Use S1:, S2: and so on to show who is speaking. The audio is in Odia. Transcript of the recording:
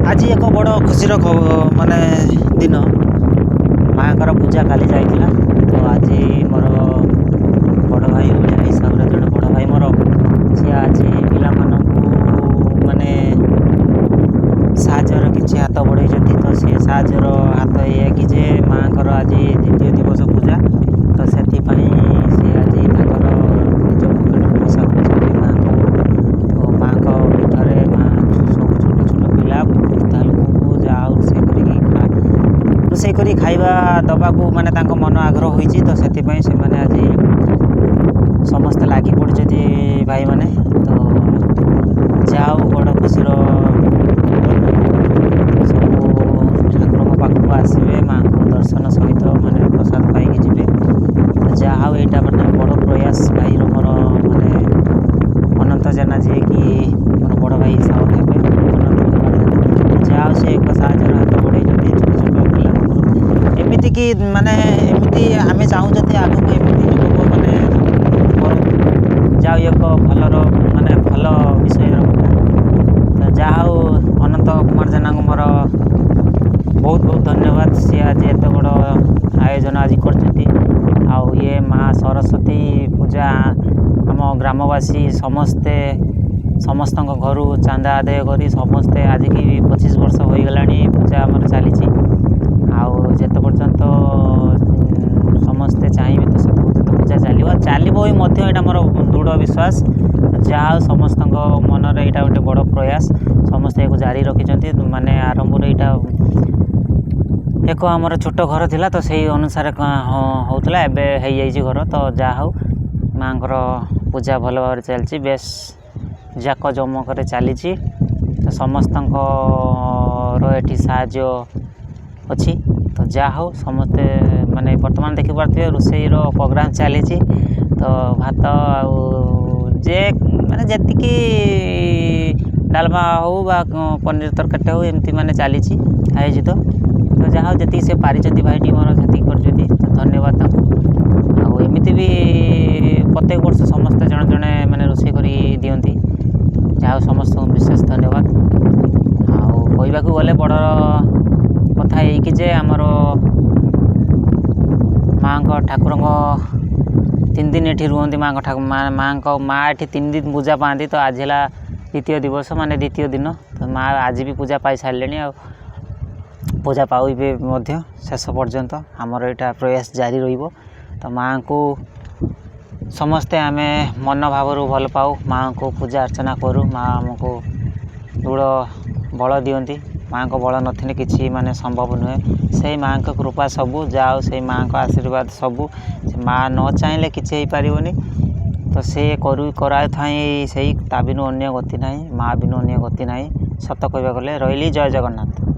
S1: ଆଜି ଏକ ବଡ଼ ଖୁସିର ମାନେ ଦିନ। ମାଆଙ୍କର ପୂଜା କାଲି ଯାଇଥିଲା, ତ ଆଜି ମୋର ବଡ଼ ଭାଇ ଭଳିଆ ହିସାବରେ ଜଣେ ବଡ଼ ଭାଇ ମୋର, ସିଏ ଆଜି ପିଲାମାନଙ୍କୁ ମାନେ ସାହାଯ୍ୟର କିଛି ହାତ ବଢ଼େଇଛନ୍ତି। ତ ସେ ସାହାଯ୍ୟର ହାତ ଏଇଆ କି ଯେ ମାଆଙ୍କର ଆଜି ଦ୍ୱିତୀୟ ଦିବସ ପୂଜା, ତ ସେଥିପାଇଁ ସେ ଆଜି ତାଙ୍କର ନିଜ ପକେଟରୁ ପଇସା ଖର୍ଚ୍ଚ କରି ମାଆଙ୍କୁ, ତ ମାଆଙ୍କ ପୀଠରେ ମା ସବୁ ଛୋଟ ଛୋଟ ପିଲା, ବୃଦ୍ଧା ଲୋକଙ୍କୁ ଯାହା ହଉ ରୋଷେଇ କରି ଖାଇବା ଦେବାକୁ ମାନେ ତାଙ୍କ ମନ ଆଗ୍ରହ ହୋଇଛି। ତ ସେଥିପାଇଁ ସେମାନେ ଆଜି ସମସ୍ତେ ଲାଗି ପଡ଼ିଛନ୍ତି ଭାଇମାନେ। ତ ଯାହା ହଉ, ବଡ଼ ଖୁସିର ଖବର। ସବୁ ଠାକୁରଙ୍କ ପାଖକୁ ଆସିବେ, ମାଆଙ୍କୁ ଦର୍ଶନ ସହିତ ମାନେ ପ୍ରସାଦ ପାଇକି ଯିବେ। ତ ଯାହା ହଉ, ଏଇଟା ମାନେ ବଡ଼ ପ୍ରୟାସ ଭାଇର ମୋର, ମାନେ ଅନନ୍ତ ଜେନା, ଯିଏକି ମୋର ବଡ଼ ଭାଇ ହିସାବରେ ହେବେ, ଅନନ୍ତ କୁମାର ଜେନା। ଯାହା ହଉ, ସେ ଏକ ସାହାଯ୍ୟର ହାତ ବଢ଼େଇଛନ୍ତି ଛୋଟ ଛୋଟ ପିଲାମାନଙ୍କୁ। ଏମିତିକି ମାନେ ଏମିତି ଆମେ ଚାହୁଁଛନ୍ତି ଆଗକୁ ଏମିତି ଯୁବକ ମାନେ କରନ୍ତୁ। ଯାହା ହଉ, ଏକ ଭଲର ମାନେ ଭଲ ବିଷୟର କଥା। ତ ଯାହା ହଉ, ଅନନ୍ତ କୁମାର ଜେନାଙ୍କୁ ମୋର ବହୁତ ବହୁତ ଧନ୍ୟବାଦ। ସିଏ ଆଜି ଏତେ ବଡ଼ ଆୟୋଜନ ଆଜି କରିଛନ୍ତି। ଆଉ ଇଏ ମା ସରସ୍ୱତୀ ପୂଜା ଆମ ଗ୍ରାମବାସୀ ସମସ୍ତେ ସମସ୍ତଙ୍କ ଘରୁ ଚାନ୍ଦା ଆଦାୟ କରି ସମସ୍ତେ, ଆଜିକି 25 ବର୍ଷ ହୋଇଗଲାଣି ପୂଜା ଆମର ଚାଲିଛି। ଆଉ ଯେତେ ପର୍ଯ୍ୟନ୍ତ ସମସ୍ତେ ଚାହିଁବେ, ତ ସେତେ ପର୍ଯ୍ୟନ୍ତ ପୂଜା ଚାଲିବ, ଚାଲିବ ବି ମଧ୍ୟ, ଏଇଟା ମୋର ଦୃଢ଼ ବିଶ୍ୱାସ। ଯାହା ହଉ, ସମସ୍ତଙ୍କ ମନରେ ଏଇଟା ଗୋଟେ ବଡ଼ ପ୍ରୟାସ, ସମସ୍ତେ ଏହାକୁ ଜାରି ରଖିଛନ୍ତି। ମାନେ ଆରମ୍ଭରୁ ଏଇଟା ଏକ ଆମର ଛୋଟ ଘର ଥିଲା, ତ ସେଇ ଅନୁସାରେ ହେଉଥିଲା। ଏବେ ହେଇଯାଇଛି ଘର। ତ ଯାହା ହଉ, ମାଆଙ୍କର ପୂଜା ଭଲ ଭାବରେ ଚାଲିଛି, ବେଶ ଜାକ ଜମକରେ ଚାଲିଛି। ତ ସମସ୍ତଙ୍କର ଏଠି ସାହାଯ୍ୟ ଅଛି। ତ ଯାହା ହଉ, ସମସ୍ତେ ମାନେ ବର୍ତ୍ତମାନ ଦେଖିପାରୁଥିବେ ରୋଷେଇର ପ୍ରୋଗ୍ରାମ୍ ଚାଲିଛି। ତ ଭାତ ଆଉ ଯେ ମାନେ ଯେତିକି ଡାଲମା ହଉ ବା ପନିର ତରକାରୀଟା ହଉ, ଏମିତି ମାନେ ଚାଲିଛି ଆୟୋଜିତ। ତ ଯାହା ହଉ, ଯେତିକି ସେ ପାରିଛନ୍ତି ଭାଇଟି ମୋର, ସେତିକି କରିଛନ୍ତି। ତ ଧନ୍ୟବାଦ ତାଙ୍କୁ। ଆଉ ଏମିତି ବି ପ୍ରତ୍ୟେକ ବର୍ଷ ସମସ୍ତେ ଜଣେ ଜଣେ ମାନେ ରୋଷେଇ କରି ଦିଅନ୍ତି। ଯାହା ହଉ, ସମସ୍ତଙ୍କୁ ବିଶେଷ ଧନ୍ୟବାଦ। ଆଉ କହିବାକୁ ଗଲେ ବଡ଼ କଥା ଏଇକି ଯେ ଆମର ମାଆଙ୍କ ଠାକୁରଙ୍କ 3 ଦିନ ଏଠି ରୁହନ୍ତି। ମାଆଙ୍କ ଠାକୁ ମାଆଙ୍କ ମା ଏଠି 3 ଦିନ ପୂଜା ପାଆନ୍ତି। ତ ଆଜି ହେଲା ଦ୍ୱିତୀୟ ଦିବସ, ମାନେ ଦ୍ୱିତୀୟ ଦିନ। ତ ମା ଆଜି ବି ପୂଜା ପାଇସାରିଲେଣି ଆଉ ପୂଜା ପାଇବେ ମଧ୍ୟ ଶେଷ ପର୍ଯ୍ୟନ୍ତ। ଆମର ଏଇଟା ପ୍ରୟାସ ଜାରି ରହିବ। ତ ମାଆଙ୍କୁ ସମସ୍ତେ ଆମେ ମନ ଭାବରୁ ଭଲ ପାଉ, ମାଆଙ୍କୁ ପୂଜା ଅର୍ଚ୍ଚନା କରୁ। ମା ଆମକୁ ଦୃଢ଼ ବଳ ଦିଅନ୍ତି। ମାଆଙ୍କ ବଳ ନଥିଲେ କିଛି ମାନେ ସମ୍ଭବ ନୁହେଁ। ସେଇ ମାଆଙ୍କ କୃପା ସବୁ। ଯାହା ହଉ, ସେଇ ମାଆଙ୍କ ଆଶୀର୍ବାଦ ସବୁ। ସେ ମା ନ ଚାହିଁଲେ କିଛି ହେଇପାରିବନି। ତ ସେ କରୁ କରାଇଥାଏ ସେଇ, ତା ବିନୁ ଅନ୍ୟ ଗତି ନାହିଁ, ମା ବିନୁ ଅନ୍ୟ ଗତି ନାହିଁ, ସତ କହିବାକୁ ଗଲେ। ରହିଲି, ଜୟ ଜଗନ୍ନାଥ।